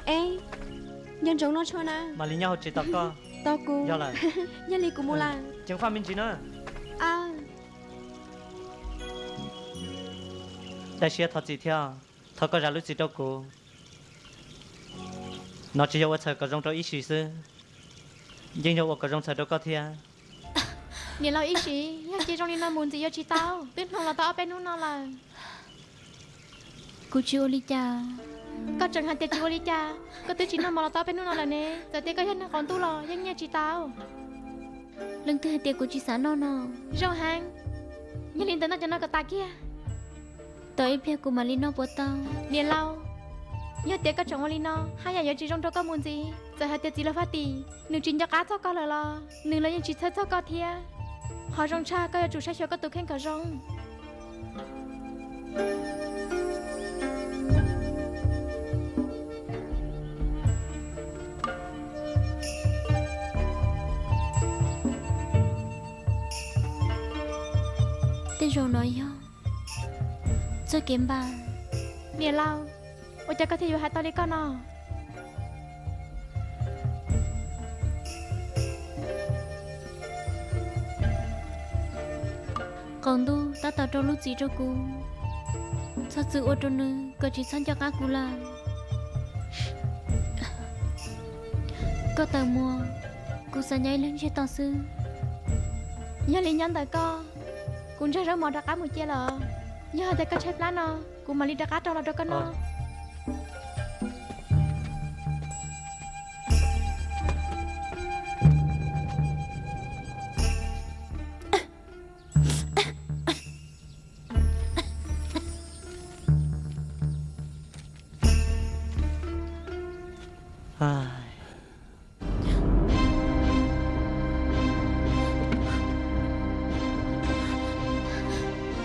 Eb, nco ntsoov noj tshuaj na. Mam li nyob hauv tsev tos koj. Tos kuv. Yog lawm. Yog li kuv mus lawm. Ceev faj me ntsis na. Daj siab thov txim thiab, thov koj zam lub txim rau kuv. No tsis yog ua txhawm kom zoo rau Ib Sim xwb, yeej yog ua kom zoo txhawm rau koj thiab. Niam laus Ib Sim, yog cia zoo li no mus ntxiv yuav tsis tau, twb hnoos los tau ob peb hnub no lawm. Kuv tsis ua li cas. Koj tseem hais tias tsis ua li cas, koj twb tsis noj mov los tau ob peb hnub no lawm ne. Txawm tias koj yog neeg qaum ntuj los yeej nyiaj tsis tau. Leej twg hais tias kuv tsis xav noj no? Zoo heev. Yog li ntawd noj cov no kom tas kiag. Tos ib pliag kuv mam li noj puas tau? Niam laus, yog tias koj tseem ua li no, haj yam yuav tsis zoo rau koj mus ntxiv. Txawm hais tias txiv laus Faj Tim nws tsis nco qab txog koj lawm los nws los yeej tsis txhawj txog koj thiab. Qhov zoo tshaj koj yuav tsum saib xyuas koj tus kheej kom zoo. Tej zaum no yog txoj kev npam. Niam laus, ua cas koj thiaj yuav hais tau li koj no? Qaum ntuj tab tom rau lub txim rau kuv, txhob txwm ua rau nws kom tsis txhob nco qab kuv lawm. Koj tawm mus, kuv xav nyob ib leeg ntsiag to xwb. Yog li nyob ntawm koj, kuv nrog zaub mov rov qab mus cia lawm. Yog hais tias koj tshaib plab no, kuv mam li rov qab rau los rau koj noj.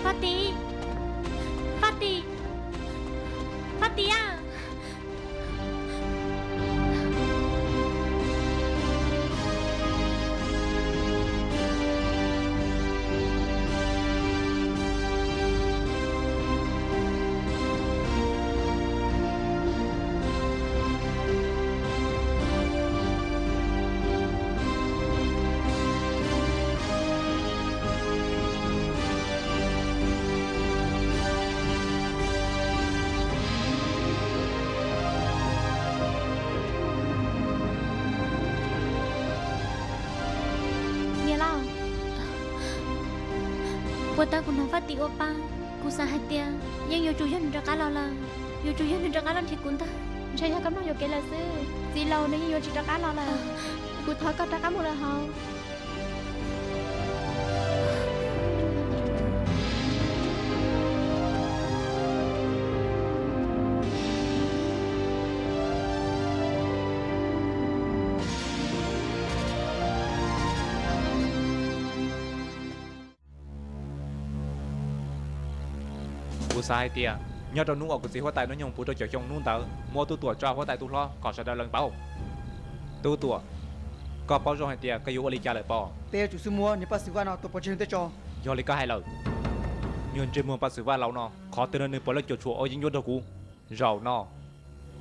Faj Tim, Faj Tim, Faj Tim a. Niam laus, puas tab kuv hnov Faj Tim ua pa, kuv xav hais tias yeej yuav tsum yog nws rov qab los lawm, yuav tsum yog nws rov qab los nrhiav kuv ntag. Ntshe yog koj mloog yuam kev lawm xwb, txiv laus nws yeej yuav tsis rov qab los lawm. Kuv thov koj rov qab mus lawm hauv. Kuv xav hais tias nyob rau hnub uas kuv txiv huab tais Nub Nyoog puv rau caum xyoo hnub ntawd muab Tub Tuam tso huab tais tub hlob kom sawv daws lees paub. Tub Tuam, koj paub zoo hais tias koj yuav ua li cas lawm pob? Peb yuav tsum xub muab niag Paj Xwm Vaj no tua pov tseg nws tej tso. Yog li koj hais lawm, niag ntsej muag Paj Xwm Vaj laus no qhov twg no nws puav leej cuam tshuam ua yeeb ncuab nrog kuv. Zaum no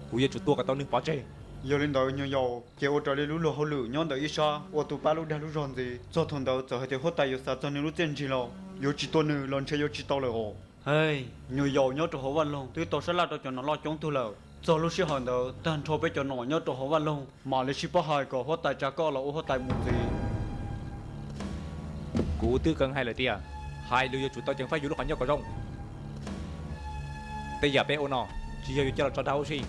kuv yuav tsum tua kom tau nws pov tseg. Yog li ntawd nyuag yaus ces ua raws li lub luag hauj lwm nyob ntawm ib sab ua tus pab lub dag lub zog ntxiv. Txog thaum ntawd txawm hais tias huab tais yuav xav txog nws lub txiaj ntsig los yuav tsis tua nws los ntshe yuav tsis tau lawm os. Nyuag yaus nyob rau hauv vaj loog twb tau sab laj rau cov nom loj coob tug lawm. Txog lub sij hawm ntawd tag nrho peb cov nom nyob rau hauv vaj loog mam li sib paub hais kom huab tais tsa koj los ua huab tais mus ntxiv. Kuv twb kheev hais lawm tias hais lus yuav tsum tau ceev faj yus lub qhov ncauj kom zoo. Tej yam peb ua no tsis yog yuav coj los tso dag ua si.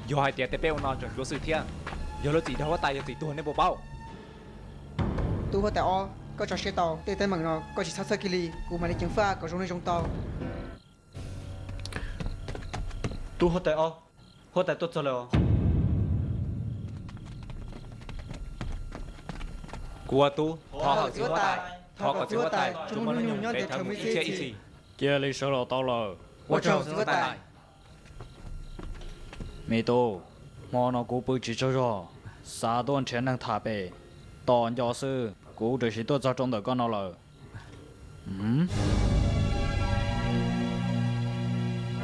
Yog hais tias tej peb ua no tseem cuav xwm thiab yog lub txim dag huab tais yog txim tuag nej puas paub? Tub huab tais ob, koj tso siab tau, tej teeb meem no koj tsis txhob txhawj kiag li, kuv mam li ceev faj kom zoo li zoo tau. Tub huab tais ob, huab tais tuaj txog lawm os. Kuv ua tub thov hawm txiv huab tais, thov kom txiv huab tais tso Nub Nyoog nyob ntev dhawv mus ib txhiab ib txhis. Cia li sawv los tau lawm. Ua tsaug txiv huab tais. Me tub, hmo no kuv pw tsis tsaug zog, xav tuaj nrhiav neeg tham pem. Tos nco xwb, kuv tam sim tuaj txog rau ntawm koj no lawm.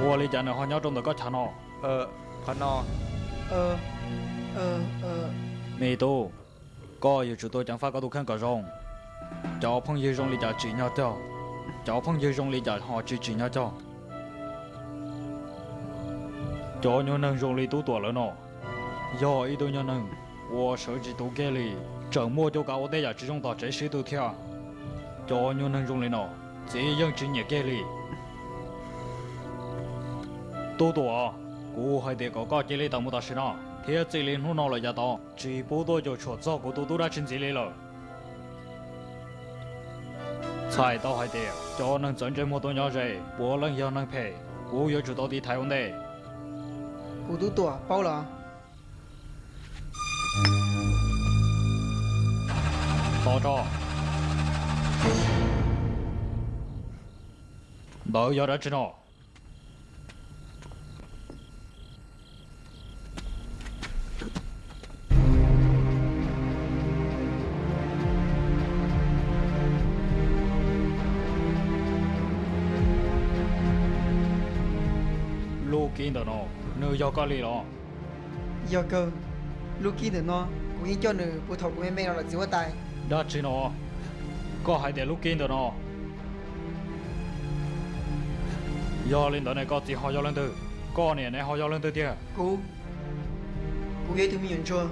Ua li cas nws ho nyob rau ntawm koj chav no? Qhov no Me tub, koj yuav tsum tau ceev faj koj tus kheej kom zoo. Cov phooj ywg zoo li cas tsim nyog cog, cov phooj ywg zoo li cas ho tsis tsim nyog cog. Cov nyuag neeg zoo li Tub Tuam lawv no yog ib tug nyuag neeg uas sawv tsis tus kiag li, tseem muaj cuab kav ua tej yam tsis zoo tom tsev sib tw thiab. Cov nyuag neeg zoo li no, txiv yeej tsis nyiam kiag li. Tub Tuam, kuv hais tias kom koj cia li tawm mus tam sim no thiab txij li hnub no lawm yav tod tsis pub tuaj cuam tshuam txog kuv tus tub dab tsi ntxiv li lawm. Txhais tau hais tias cov neeg txawv ntsej muag tuaj nyob ze puav leej yog neeg phem, kuv yuav tsum tau tiv thaiv ua ntej. Kuv Tub Tuam paub los? Tos tso. Ntawd yog dab tsi no? Lub kib ntawm no, nws yog koj li los? Yog kawg, lub kib ntawm no kuv yeej coj nws puag thaum kuv me me no lawm txiv huab tais. Dab tsi no? Koj hais tias lub kib ntawm no? Yog li ntawd ne koj txiv ho yog leej twg? Koj niam ne ho yog leej twg tiag? Kuv, kuv yog ib tug me nyuam ntsuag.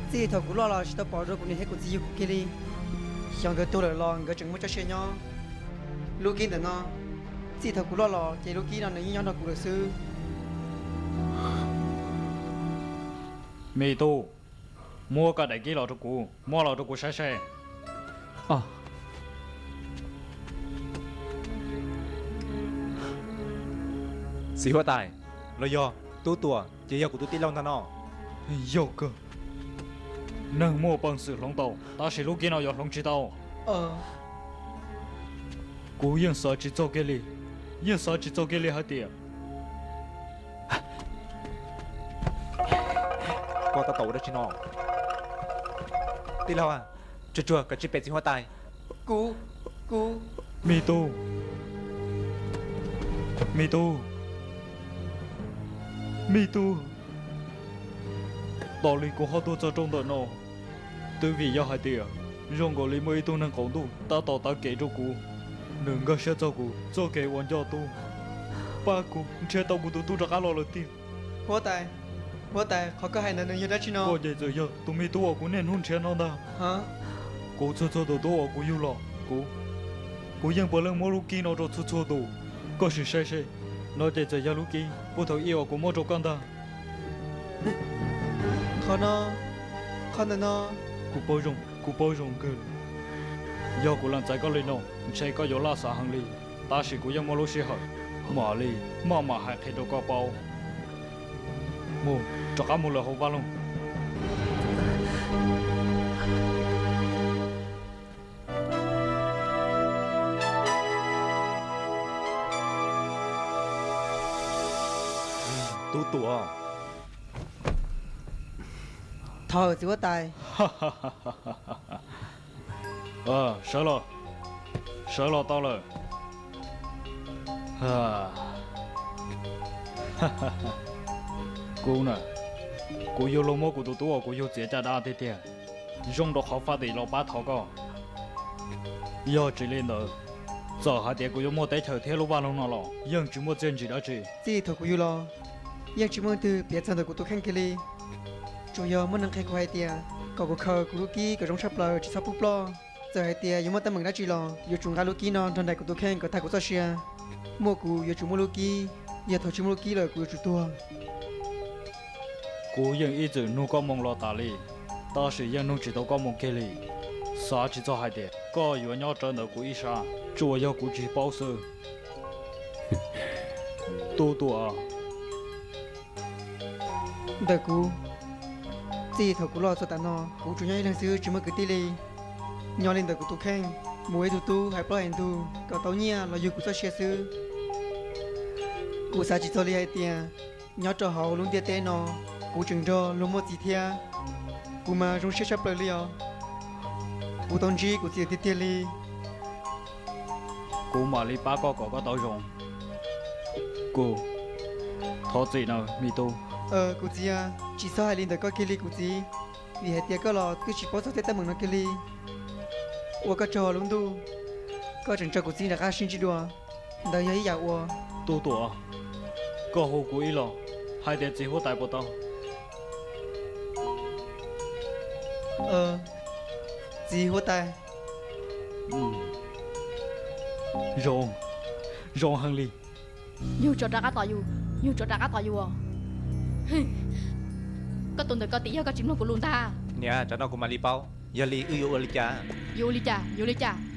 Txij thaum kuv loj los tsis tau pom dua kuv niam thiab kuv txiv yug kuv kiag li. Xyov nkawd tuag lawm los nkawd tseem muaj txoj sia nyob. Lub kib ntawm no, txij thaum kuv loj los ces lub kib no nws yeej nyob nrog kuv lawm xwb. Me tub, muab koj daim kib los rau kuv, muab los rau kuv saib seb. Txiv huab tais, los yog Tub Tuam ces yog kuv tus tij laug ntag no? Yog kawg, neeg muaj peev xwm hloov tau, tab sis lub kib no yuav hloov tsis tau. Kuv yeej xav tsis txog kiag li, yeej xav tsis txog kiag li hais tias Koj tab tom ua dab tsi no? Tij laug, tsuag tsuag koj tsis pem txiv huab tais. Kuv, kuv. Me tub, me tub, me tub. Tos li kuv ho tuaj txog rau ntawm no, twb vim yog hais tias zoo nkaus li muaj ib tug neeg qaum ntuj tab tom tav kev rau kuv. Nws nkag siab txog kuv txoj kev ua ncoj tub, pab kuv nrhiav tau kuv tus tub rov qab los lawm tiag. Huab tais, huab tais, qhov koj hais ntawd nws yog dab tsi no? Koj ces txawm yog tus me tub uas kuv niaj hnub nrhiav no ntag. Kuv txhua txhua tus tub uas kuv yug los, kuv, kuv yeej puav leej muab lub kib no rau txhua txhua tus. Koj sim saib seb, no ces txawm yog lub kib puag thaum ub uas kuv muab rau koj ntag. Qhov no, qhov ntawm no. Kuv paub zoo, kuv paub zoo kawg. Yog kuv lees txais koj li no, ntshe koj yuav laj xav heev li. Tab sis kuv yeej muaj lub sij hawm, mam li maj mam hais qhia rau koj paub. Mus, rov qab mus lawm hauv vaj loog. Tub Tuam. Thov txiv huab tais. Sawv los, sawv los tau lawm. Kuv na, kuv yuav luag muab kuv tus tub uas kuv yug txiav caj dab tiag tiag, zoo rau qhov faj tim los pab thov koj. Yog tsis li ntawd, txawm hais tias kuv yuav muaj teb chaws thiab lub vaj loog no los yeej tsis muaj txiaj ntsig dab tsi. Txij thaum kuv yug los, yeej tsis muaj leej twg piav txog ntawm kuv tus kheej kiag li. Tsuas yog muaj neeg qhia kuv hais tias kom kuv khaws kuv lub kib kom zoo tshaj plaws tsis txhob pub ploj. Txawm hais tias yuav muaj teeb meem dab tsi los yuav tsum nqa lub kib no nrog nraim kuv tus kheej kom tag kuv txoj sia. Muaj kuv yuav tsum muaj lub kib, yog thaum tsis muaj lub kib lawm kuv yuav tsum tuag. Kuv yeej ib txwm nug koj moo los tas li, tab sis yeej nug tsis tau koj moo kiag li. Xav tsis txog hais tias koj yuav nyob rawv ntawm kuv ib sab, tsuas yog kuv tsis paub xwb. Tub Tuam. Ntawm kuv, txij thaum kuv loj txog tav no kuv tsuas nyob ib leeg xwb tsis muaj kwv tij li. Nyob li ntawm kuv tus kheej, mus ua ib tug tub hais plaub hais ntug kom tau nyiaj los yug kuv txoj sia xwb. Kuv xav tsis txog li hais tias nyob rau hauv lub ntiaj teb no kuv tseem nrog luag muaj txiv thiab. Kuv mas zoo siab tshaj plaws li os. Kuv tau ntsib kuv txiv tiag tiag li. Kuv mam li pab koj kom koj tau zoo. Kuv, thov txim nawb me tub. Kuv txiv, tsis txhob hais li ntawm koj kiag li kuv txiv, vim hais tias koj los twb tsis paub txog tej teeb meem no kiag li. Ua koj tsaug lub ntuj, koj tseem tso kuv txiv rov qab sib ntsib dua, ntawd yog ib yam uas... Tub Tuam, koj hu kuv ib los hais tias txiv huab tais puas tau? Txiv huab tais. Zoo, zoo heev li. Yug tso rov qab tos yus, yug tso rov qab tos yus. Koj tus ntawm ko tim yog koj tsis mloog kuv lus ntag. Niam, tsam no kuv mam li paub, yog li wb yuav ua li cas? Yuav ua li cas, yuav ua li cas?